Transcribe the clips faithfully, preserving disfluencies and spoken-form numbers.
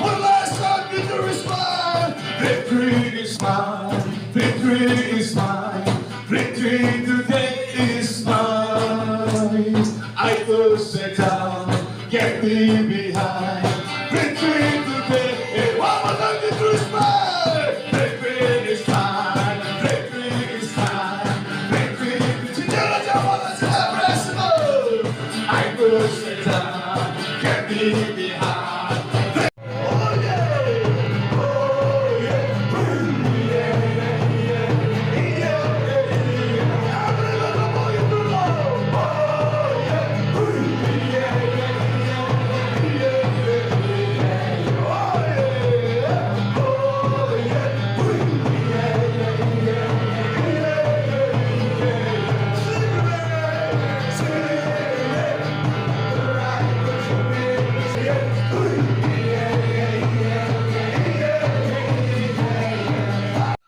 One last time, victory is mine. Victory is mine. Victory is mine. Victory today is mine. I will sit down, get me behind. Victory today. Hey, one more time, victory is mine. Victory is mine. Victory is mine. Victory. Together, I wanna celebrate. I will sit down, get me behind.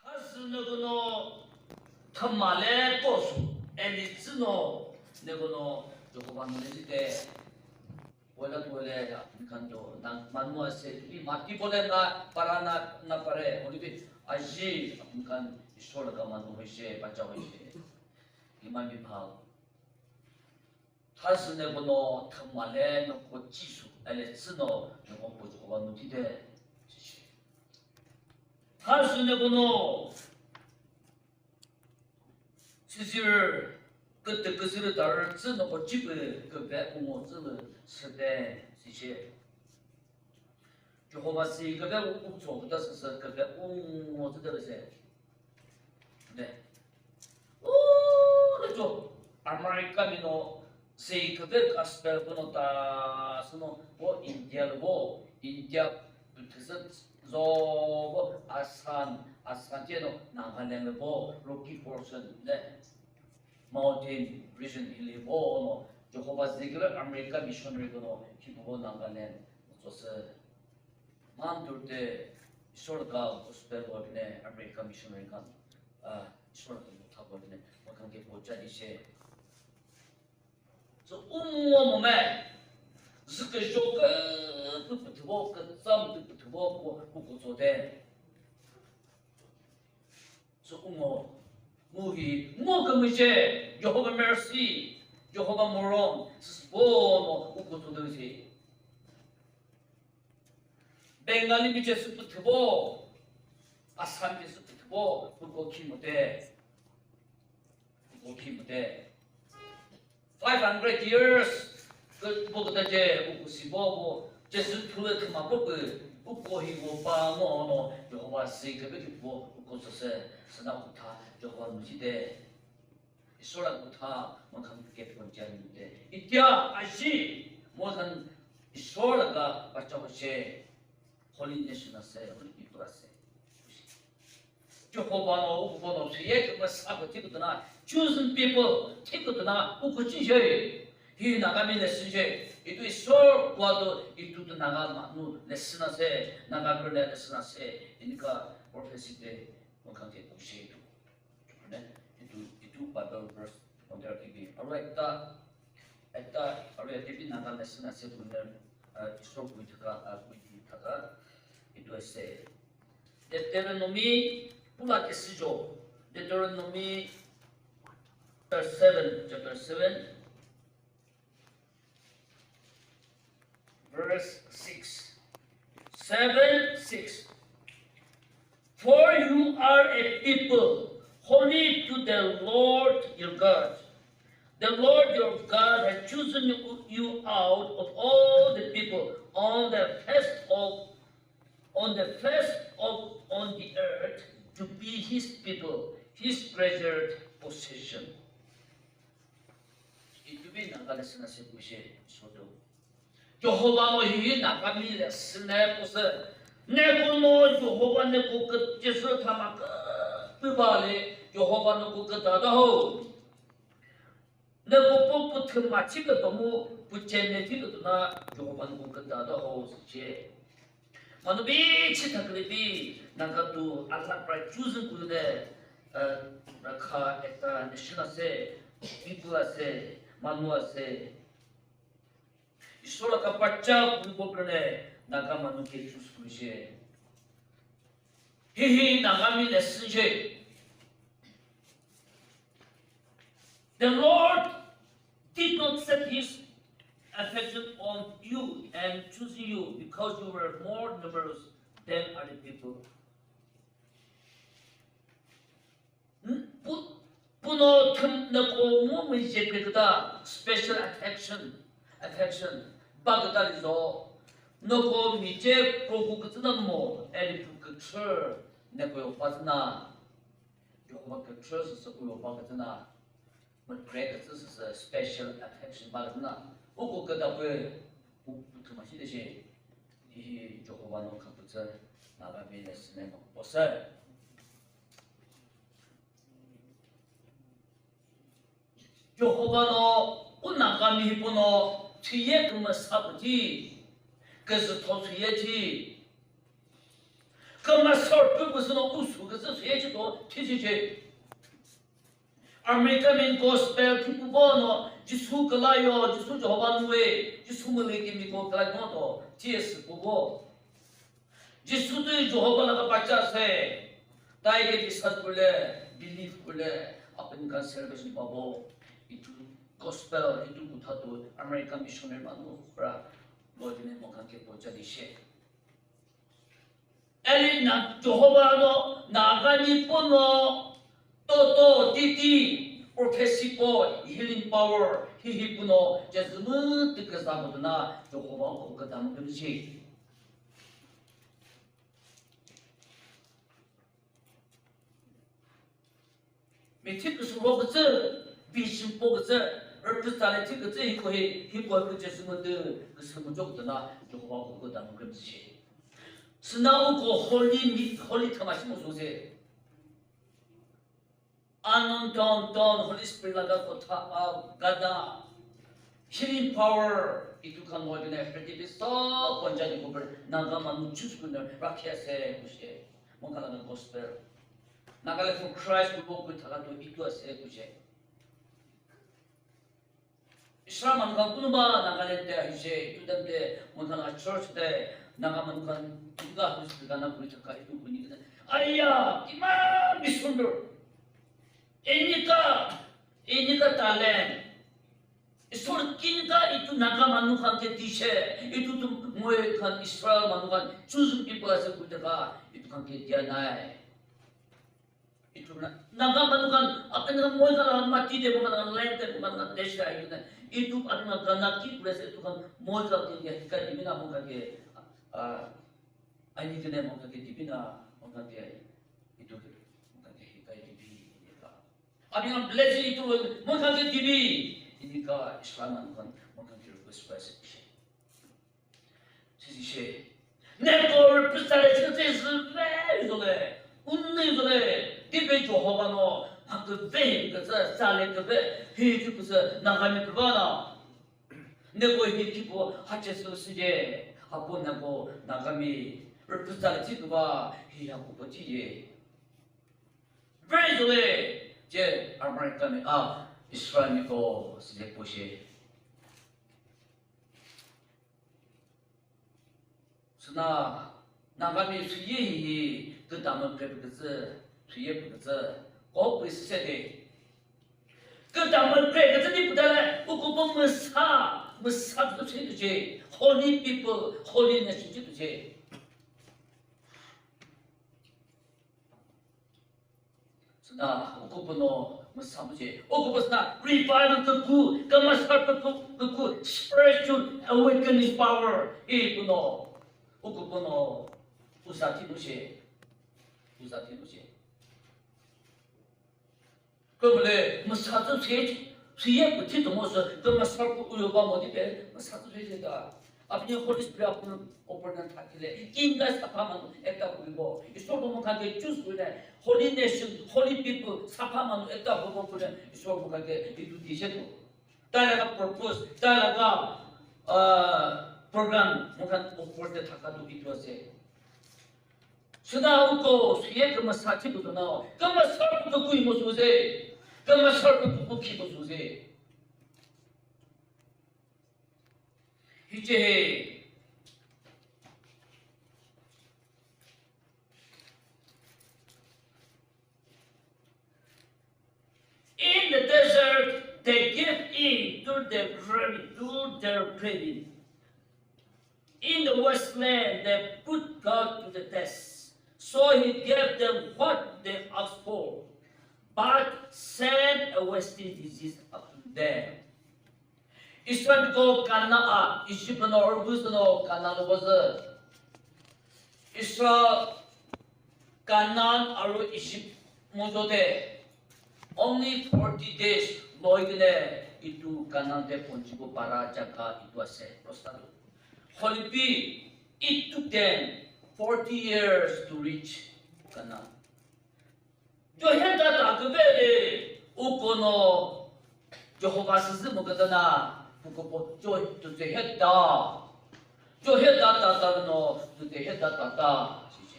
Khasü nükono thümale kosu, eli tsüno nükono Jehovah nüjite. Wala tuwale apni khan to dang manu ase, tumi mati bole na para na, na pare, hoilebi aji apni khan Ishwar laga manu hoise, bacha hoise. Iman bi bhal. Thasune kono thamale no ko Jisu, ele sino no ko Jehovah nüjite. Thasune kono sisir kete kesir tar sino ko jipe kebe ungo sile sete sishe. Jehovah si kebe u-, utso kuta sasa kebe ungo sete se. De. Oh, lejo. America mino sei kebe gospel kono ta suno bo India lo bo India Buddhist zo bo Assam, Assam je no Nagaland lo bo Rocky portion le mountain region hili bo no Jehovah zikir America missionary kono ki bo Nagaland zo se. Mandur te Ishwar ka gospel bo ne America missionary kan, ah, Ishwar ka mutha bo ne mo kan ke bocha di se. So, um, mo, mo, me. Zike shoke, tu, tu, tu, bo, ke, sam, tu, tu, tu, bo, ko, ko, ko, so, de. So, um, mo. Mo, hi, mo, ke, mo, je. Jehovah mercy. Jehovah morom. Sis, bo, mo, ko, ko, so, de, si. Bengali mi Jesu puthubo, Assam Jesu puthubo, buko kimote. Buko kimote. Five hundred years, buko taje, buko sibo, bo, Jesu thule thuma buko, buko hi bo ba mo no, Jehovah si kebe ki bo, buko sose, sana kutha, Jehovah mujide. Ishwar la kotha moi khan ke pon jai nite. Itya aji moi khan Ishwar laga bacha hoise, holy nation ase, holy people ase. Jehovah no, Jehovah no, se ye ke mas abo thik na, chosen people thik na, u kuchi je. Hi Naga mi lesson je. Itu Ishwar kwa to, itu to Naga manu lesson ase, Naga kar lesson ase. Inika prophecy te moi khan ke kushi itu. Mane, itu, itu Bible verse pondra kibi. Aru ekta, ekta, aru yate bi Naga lesson ase, mane, ah, Ishwar koi thaka, ah, koi di thaka. Itu ase. Deuteronomy, pula kesijo. Deuteronomy chapter seven, chapter seven. Verse six. Seven, six. For you are a people holy to the Lord your God. The Lord your God has chosen you out of all the people on the face of, on the face of, on the earth to be his people, his treasured possession. Itu bi Naga lesson ase kuishe soto. Jehovah no hi Naga mi lesson ase kuishe. Ne kono Jehovah ne ko ke Jesu thama ke pibale Jehovah no ko ke dada ho. Ne ko po pu thim ma chi ka to mu pu chen ne thi ka to na Jehovah ko ka da da ho si che. Manu bishi thakile bi, Naga tu Allah pra chosen kurine, eh, rakha ekta nation ase, people ase, manu ase. Ishwar laga bacha kuribo karone Naga manu ke choose kurishe. Hi hi Naga mi lesson che. The Lord did not set his affection on you and choosing you because you were more numerous than other people. Hmm? Pu-, puno thum na ko mo mi je pe ta special affection, affection. Ba ta zo. No ko mi je ko ku ku na mo, and ku ku na ko pa na. Jehovah ke trust sa ku yo pa ka tsana. Ma pray ka tsasa sa special affection pa ka tsana. O ko ka da pe u tu ma shi de she. Hi Jehovah no ka putsa. Na ba me na sine ma ko sa. Jehovah no u na ka mi po no chi ye ku ma sa pu ti. Ka sa tho chi ye ti. Kama sor pu pu sino usu ka sa su ye chi to ti chi chi. America min gospel ki pu bo no Jisu ka la yo, Jisu Jehovah nu e, Jisu mu le ki mi ko ka la no to, ti es pu bo. Jisu tu Jehovah la ka bacha se. Tai ke biswas kule, believe kule, apni ka salvation pabo. Itu gospel, itu kutha tu America missionary manu pra lo jine mo kan ke pocha di she. Eli na Jehovah no Naga mi puno to to titi prophecy po healing power hi hi puno jazmu tika zamu na Jehovah ko ka damu kemsi. Mi thik kusu ro kutse, vision po kutse, representative kutse, hi ko hi, hi ko hi kutse sumu tu, kusu mu jok tu na, Jehovah ko ko damu kemsi. Sina u ko holy mi, holy thama shi mo so se. Anon ton ton, Holy Spirit laga kotha, ah, gada. Healing power, itu khan loi kena, prithibi sob bonjai di kobre, Naga manu choose kurina rakhi ase, kushe. Mon khan laga gospel. Nagaland for Christ, kubo kui thaka tu itu ase, kushe. Islam manu khan kunuba Nagaland te ahise, itu time te, mon khan laga church te, Naga manu khan, Durga hospital gana kuri thaka, itu kuni kena. Aiya, iman bi sundor. Enika, enika talent. Isor kinka itu Naga manu khan ke dishe, itu tu moi khan Israel manu khan chosen people ase koi thaka, itu khan ke dia nai. Itu na, Naga manu khan, apni khan moi khan mati de, moi khan land de, moi khan desh de ahi na. Itu apni khan gana ki kure ase, itu khan moi khan ke dia hikai dibi na, moi khan ke, ah, ani kene moi khan ke dibi na, moi khan ke itu ke, moi khan ke hikai dibi. Apni khan blessing itu moi khan ke dibi. Enika Israel manu khan moi khan ke request kuri ase. Sisi she. Neko representative te zule zule. Unni zule. Dibe Jehovah no. Hakbe ke sa sale ke be. Hi ju ke sa Naga mi prbana. Neko hi ki po hache su sije. Apo neko Naga mi representative ba. Hi ya ko po ti ye. Very zule. Je America mi a Israel mi ko sije po she. Suna, Naga mi suye hi, ke damu kre peketse, suye peketse, ko pese de. Ke damu kre ketse ni pudale, uko po mesa, mesa tu se tu je, holy people, holy nation tu je. Suna, uko pono, masa muje. Uko posna, revival kuku, kamasar kuku, kuku, spiritual awakening power. E pono, uko pono, uzati muje. Uzati muje. Kobole, masa tu se, siye kuti to mosa, kamasar ku uyo ba modi pe, masa tu se ta. Apni Holy Spirit apni upor na thakile, kinga sapha manu ekta kuribo. Isor ko mokhan ke choose kurile, holy nation, holy people, sapha manu ekta hobo kurile, Isor mokhan ke itu dise to. Tai laga purpose, tai laga, ah, program, moikhan opor te thaka tu itu ase. Suna uko suye kama sathi buto na, kama sarpu ko kui mo suze, kama sarpu ko kui mo suze. Hiche he. In the desert, they gave in to their craving, to their craving. In the wasteland, they put God to the test. So he gave them what they asked for, but sent a wasting disease upon them. Israel ko Kana a, Egypt no, Orgus no, Kana lo bozo. Israel, Canaan aru Egypt mojo te only forty days loi kene itu Canaan te ponchibo para jaga itu ase, rosta tu. Hoilebi, it took them forty years to reach Canaan. Jo heta ta kebe de ukono Jehovah sisi mo kata na uko po jo jo heta. Jo heta ta ta no jo heta ta ta. Sisi.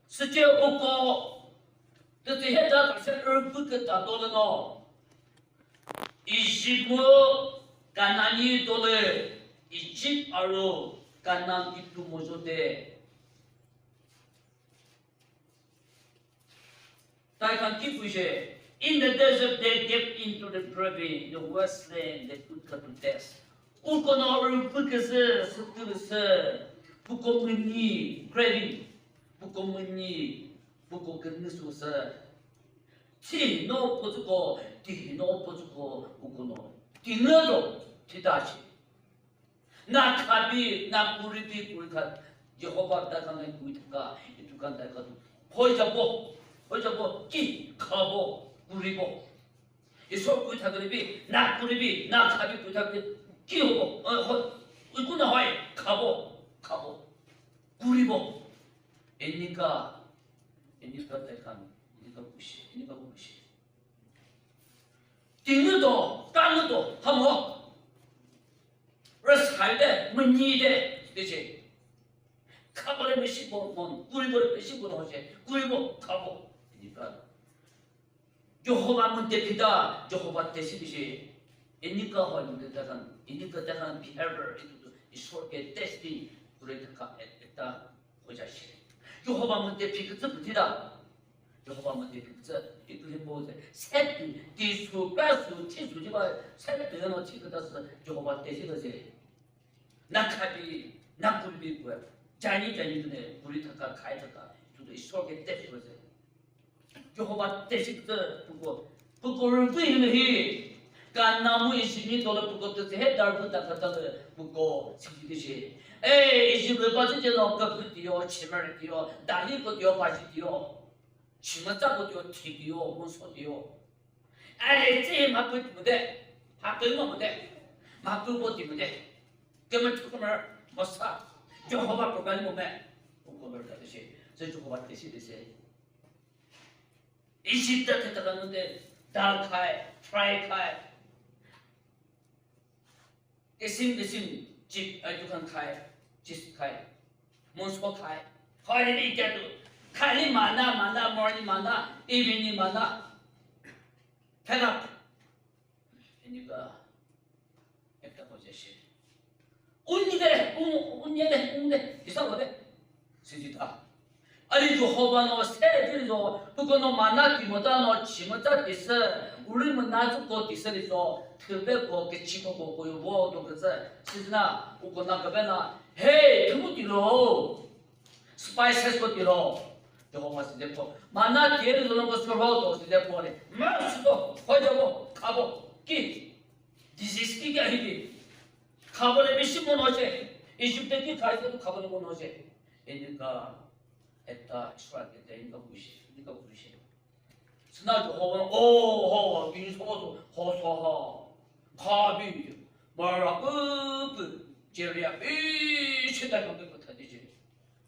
Sisi uko jo heta ta se urbu ke ta to no. Egypt mo Canaan ni tole Egypt aro Canaan itu mojo te. Tai khan ki kuishe? In the desert they gave in to the craving, the wasteland they put God to test. Uko no ru pukese sutu se puko mini craving, puko mini puko kenu su se. Ti no potuko, ti no potuko uko no. Ti no do, ti dashi. Na khabi, na kuribi, kuri khan. Jehovah tai khan ke koi thaka, itu khan tai khan hoi jabo, hoi jabo, ki khabo, kuribo. Isor koi thakile bi, na kuribi, na khabi koi thakile, ki hobo? Oi, hoi, iku na hoi, khabo, khabo, kuribo. Enika, enika tai khan, enika kushi, enika kushi. Tingi to, tangi to, hamo. Res hai de, mani de, de che. Khabole bishi bon, bon, kuribole bishi bon hoise, kuribo, khabo. Enika. Jehovah mun te phita, Jehovah te si bishi. Enika hoi mun te takan, enika takan behavior, itu tu Ishwar ke testing, kure taka ekta hoi jaise. Jehovah mun te phikitsa buthi da. Jehovah mun te phikitsa, itu he bo se. Set tu, ti su, ka su, ti su, jiba, set tu, no, ti kata su, Jehovah te si da se. Na khabi, na kurbi kua. Jani, jani tu ne, kuri thaka, khai thaka, itu tu Ishwar ke test kore se. Jehovah test kore puko. Puko rupi hin hi. Ka namu isini tola puko tu se, he dar puta kata le puko siki de she. Eh, isi rupa tu je no ka putiyo, chimar tiyo, dali ko tiyo, paji tiyo. Chimar ta ko tiyo, thi tiyo, monso tiyo. Are tse ma put mu de. Ha put mu de. Ma put bo ti mu de. Kema tu kema masa. Jehovah ko bali mo me. Ko ko ber ka se. Se Jehovah ke si de se. Egypt ta ta ta de dal khai, fry khai. Kisim kisim chip, ai, dukan khai, chips khai, monso khai. Khai ni kya tu? Khali manna, manna, morning manna, evening manna. Fed up. Enika ekta hoi jaise. Unni de, un, unni de, unni de, hisab de. Sijita. Ari Jehovah no se diri zo, puko no mana kimota no chimota disa, uri mana zuko disa diri zo, thilbe ko ke chiko ko ko yo bo do ke se. Sijina, uko na kabe na, hey, tumu dilo. Spices ko dilo. Jehovah si de ko. Mana diri zo no ko suro do si de ko re. Ma sito, hoi jabo, khabo. Ki? Disease ki kya hi ki? Khabole bishi mon hoise. Egypt ki khai to khabole mon hoise. Enika ekta Israel ke te enika kuishe, enika kuishe. Sina Jehovah, oh, ho, ini sobo to, ho, so, ho. Khabi, mara, up, jeria, bishi ta khabi ko thadi je.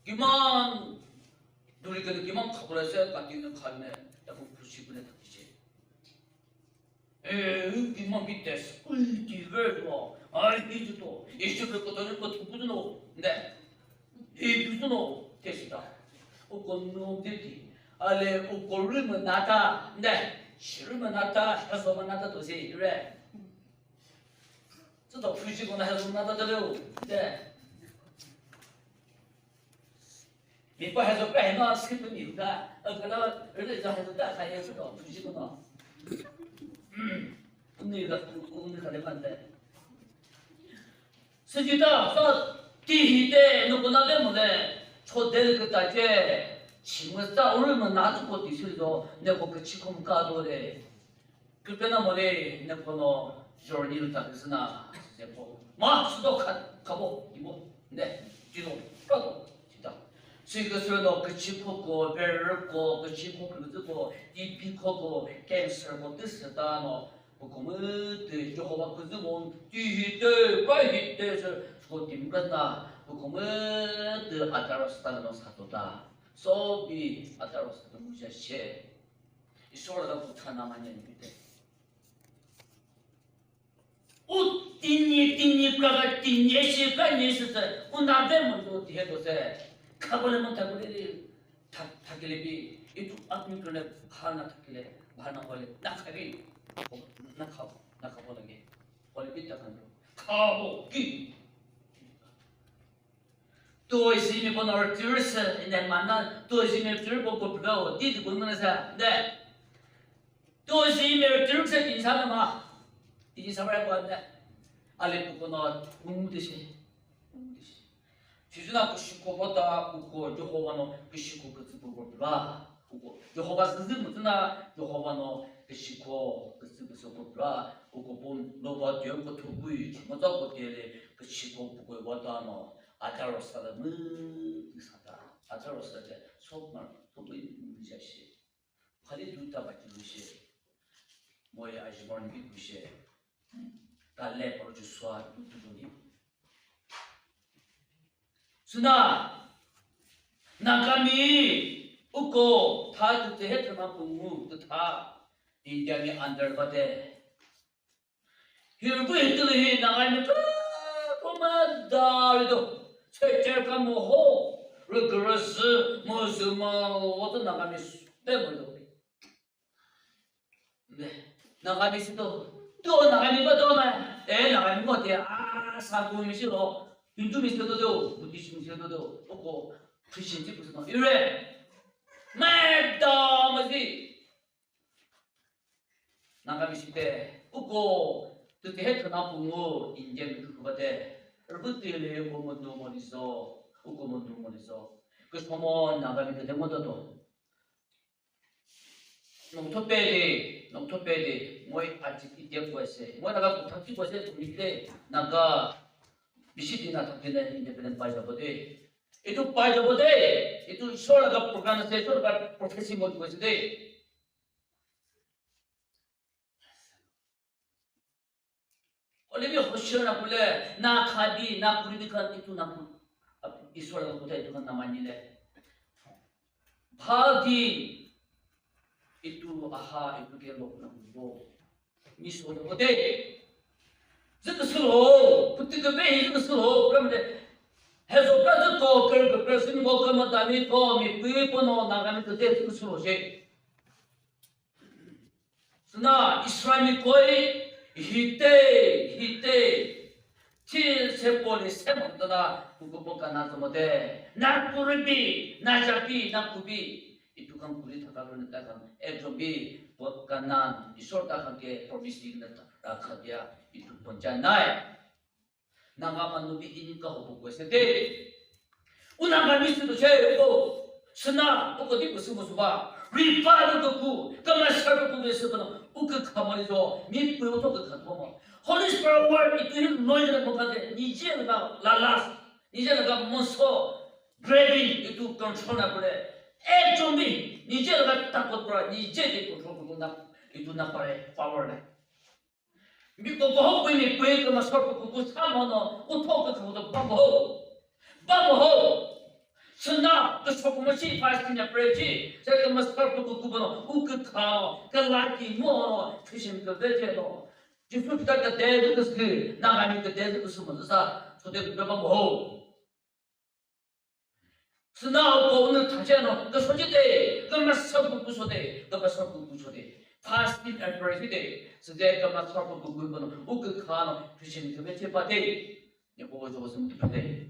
Kiman Duri kene kiman khabole ase, kati kene khabi ne, taku khushi kuri thakise. Eh, kiman bi test, ui, ki ver lo, ai, ki ju to, isu pe koto ni ko tu kudu no, ne. Eh, kudu no, test ta. O ko no de di. Ale, o ko ri ma na ta, ne. Shiri ma na ta, haso ma na ta to se, re. Tsu to fuji ko na haso ma na ta to le o, ne. Mipa hazo pe hema skip ni ka. Akala rele ja hazo ta kaya su to tuji ko no. Ni ka ni ka le ban de. Sujita so ti hi te no ko na de mo le. Cho del ke ta che. Chi mo ta uri mo na tu ko ti su do. Ne ko ke chi ko ka do le. Kipena mole ne kono journey lu takisina se po. Ma sudo khat kabo ibo. Ne, jino kabo jita. Sui ke sui no kechi ko ko, ber ko, kechi ko ko ko, ipi ko ko, cancer ko, this ta no. Ko ko mu te Jehovah ko zu mon ti hi te, pai hi te se ko tim ka na. Ko ko mu te ataros ta no sa to ta. So bi ataros ta mu ja she. Isor laga kotha namani ase. U tini, tini praka tini ase ka ni ase se. U na be mo to tihe to se. Khabole mo thakole thak thakile bi itu apni kone bhal na thakile bhal na hole na khabi. Na khabo, na khabo lage. Hole bi ta kan khabo ki. Toisi mi kono tirsa ine mana toisi mi tir ko ko pga o ti ti kun mana sa de. Toisi mi tirsa tin sa ma. Tin sa ba ko de. Ale ko kono kun de se. Kun de se. Sijuna ko shiko bota ko ko Jehovah no ko shiko ko ko pga. Uko Jehovah sisi mutuna Jehovah no kishiko kisi kisi ko pra uko pon loba dio ko thugui chimata ko tele kishiko ko wata no ataro sala mu sata ataro sala sok mar thugui mu jashi. Khali duta baki luishe. Moi ajibon bi kushe. Kale por Joshua tu tu ni. Suna, Nagami, uko, tha tu te het ma pungu tu tha, India ni under bate. Hirbu hituli hi Nagami ka kuma dari do, checher ka moho, rigorous, mozuma, wato Nagami, te mo do. Nagami si to, to Nagami ba to na, eh Nagami ba te, ah, sa ko mi si lo, Hindu mi si to do, Buddhist mi si to do, oko Christian si ko si to, ire, me da ma si. Nagami si te, oko, tu te het na pungo, Indian mi ko ba te, rubu te le ko mo do mo di so, oko mo do mo di so, ko somo Nagami te mo to to. Nokto pede, nokto pede, moi aji itia koise. Moi naga kotha ki koise, tumi te naga bishi din na thakile independent pai jabo de. Itu pai jabo de. Itu Ishwar laga program ase, Ishwar laga prophecy moi koise de. Hoile bi hoshiyar na kule, na khabi, na kuribi khan itu na ku-, Ishwar laga kotha itu khan na manile. Bhal din itu aha, itu ke log na kubo. Miss hobo de. Zikr sul ho, putti ke be zikr sul ho, pram de. Hezo ka zikr ko, kar ko, kar sin ko, kama dami ko, mi pui pono, nagami ko de zikr sul ho je. Suna Israel koi hite, hite, chi se pole se motana kukubo kana to mote, na kuribi, na jabi, na kubi, itu kan kuri thaka lo neta kan, ekjon bi, bo kana, Ishwar ta kan ke promise di na rakha dia, itu poncha nai. Naga manu bi inika hobo koise de. Una manu si to che ko. Suna, to ko di ko sumo suba. Ripa to ku, kama sa ko be se ko. Uke khamari jo. Mi pu to ke khatmo. Holy Spirit word itu hi noi na ko ka de. Nije na lalas. Nije na monso. Craving itu control na kore. Ekjon bi nije na takot pra. Nije ke control ko na. Itu na pare. Power na. Mi ko ko ko ni ko ko ma sor ko ko sa mo no, ko to ko ko to ba mo. Ba mo. Suna, ke sokumashi fasting and pray ji. Saya ke mas par ko kubo no, u ke kha no, ke la ki mo no, Christian ke ve je no. Jisu kita ke de ke sli, na ga ni ke de ke sli mo sa, so de ke ba mo. Suna ko unu thaje no, ke so je de, ke mas sa ko ku so de, ke mas sa ko ku so de. Fasting and pray ji de. So de ke mas par ko kubo no, u ke kha no, Christian ke ve je ba de. Ni ko jo sum de.